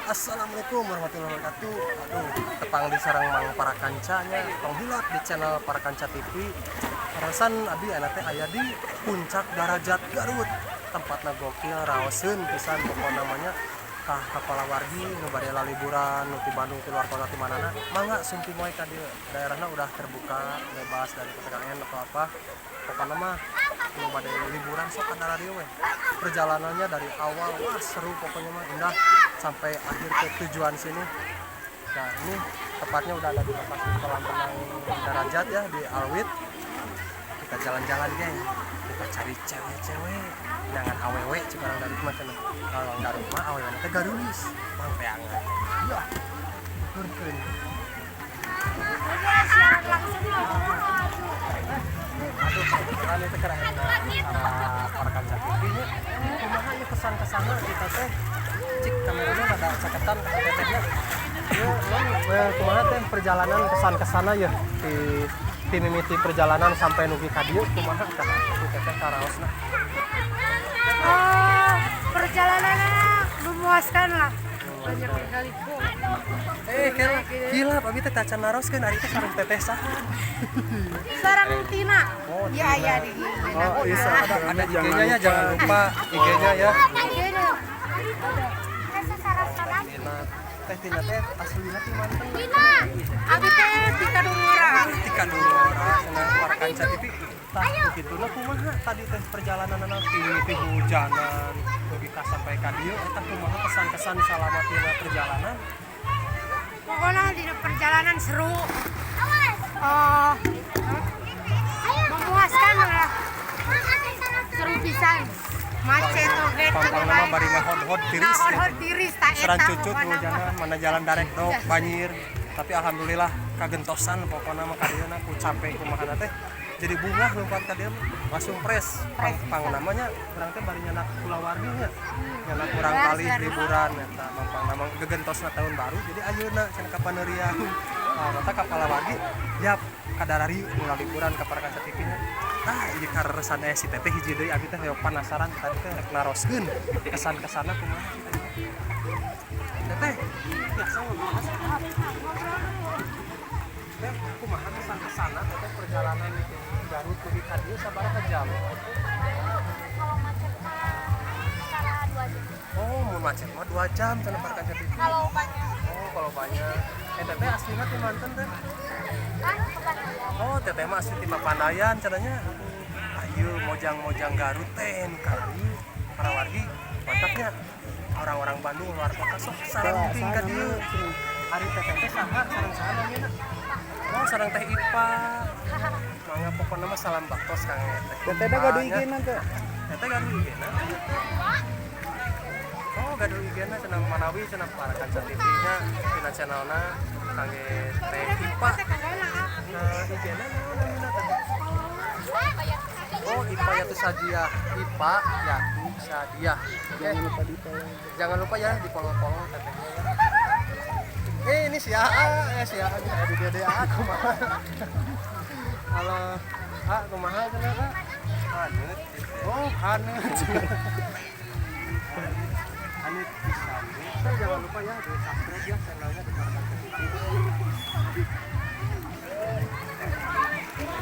Assalamualaikum warahmatullahi wabarakatuh. Aduh, tepang di sareng Mang Parakanca nya. Tong hilap di channel Parakanca TV. Kaleresan abi ayeuna teh aya di Puncak Darajat Garut. Tempatna gokil, raoseun pisan pokokna mah nya. Kah kapalawargi nu bade liburan nu ti Bandung, ti luar kota, ti manana, mangga sumping wae ka dieu. Daerahna udah terbuka, bebas dari PPKN atau apa. Pokoknya mah nu bade liburan sok ka dieu we. Perjalanannya dari awal wah seru, pokoknya mah indah sampai akhir ke tujuan sini. Nah, ini tepatnya udah ada di lokasi kolam renang Darajat ya, di Alwit. Kita jalan-jalan, geng. Kita cari cewek-cewek. Jangan awewe, cik orang Garut mah cenah. Kalau orang Garut mah awewe teh garulis. Mang teangan. Ya. Turkeun. Siaran langsung loh. Aduh, kebetulan itu keren para Parakanca TV nya. Kumaha ieu kesan-kesanna kita teh? Cik kameranya rada caketan ka tetehnya. Yo, non, kumaha teh perjalanan kesan-kesanna ya di ti mimiti perjalanan sampai nugi ka dieu, kumaha tah ku teteh karaosna? Oh, perjalanannya memuaskan lah. Banyak kali-kali. Eh, kela hilap abi teh tacan naroskeun ari teh sareng teteh saha? Sareng Tina. Oh, Iya, Tina. iya di. Oh, iya, ada IG-nya ya, jangan lupa IG-nya ya. IG-nya. Tina. Teh Tina teh aslina ti Manten? Tina. Abi teh ti Kadungora. Ti Kadungora cenah Parakanca TV. Tah, begituna kumaha tadi teh perjalanan ti mimiti hujanan dugi ka sampai ka dieu, eta kumaha kesan-kesan salama tina perjalanan? Pokoknya di perjalanan seru. Oh, memuaskan lah. Seru pisan. Macet oge. Pangpang nama bari ngahod-hod tiris. Ngahod tiris tak eta. Seran cucut pokokna mah. hujanan mana jalan darek dok banjir, tapi alhamdulillah kagentosan pokokna mah ka dieu ku capek kumaha teh jadi bungah lompat ka dieu mah. Langsung fresh pang, pang namanya urang teh bari nyandak kulawargi nya, nyandak kurang kali liburan eta mangpang nama gegentosna tahun baru, jadi ayeuna cenah ka Panerian. Nah, mata kapalawargi yap kadarari mulai liburan ka Parakanca TV nya. Tah, ieu kareresan si teteh hiji deui, abi teh hoyong penasaran tadi teh rek naroskeun kesan-kesanna kumaha sih tadi teteh. Biasa ngobrol teh, kumaha kesan-kesanna teteh perjalanan itu Garut dugi ka dieu sabaraha jam? Kalau macet mah antara 2 jam. Oh, mun macet mah 2 jam cenah Parakanca TV. Kalau banyak. Oh, kalau banyak. Eh, teteh aslinya ti Manten teh? Kan Papandayan. Oh, teteh mah asli ti Papandayan cenahnya. Ayo mojang-mojang Garut teh nu ka dieu. Para wargi mantapnya, orang-orang Bandung luar kota sok sareng ka dieu. Ari teteh teh saha, sareng saha namina? Oh, sareng Teh Ipa. Mangga pokokna mah salam baktos kang Teh. Teteh dah gaduh IG-na teh. Teteh gaduh IG-na? Oh, gaduh IG-na cenah, manawi cenah Parakanca TV-nya tina channelna kangge Teh Ipa. Nah, IG-na naon namina teteh? Oh, Ipa Yatu Sadiah. Ipa Yatu Sadiah. Oke. Jangan lupa di follow. Jangan lupa ya di follow-follow tetehnya ya. Eh, ini si AA, eh si AA di Dede AA kumaha? Halo, A kumaha cenah, A? Haneut. Oh, haneut. Haneut pisan. So, jangan lupa ya di subscribe ya channelnya di Parakanca TV.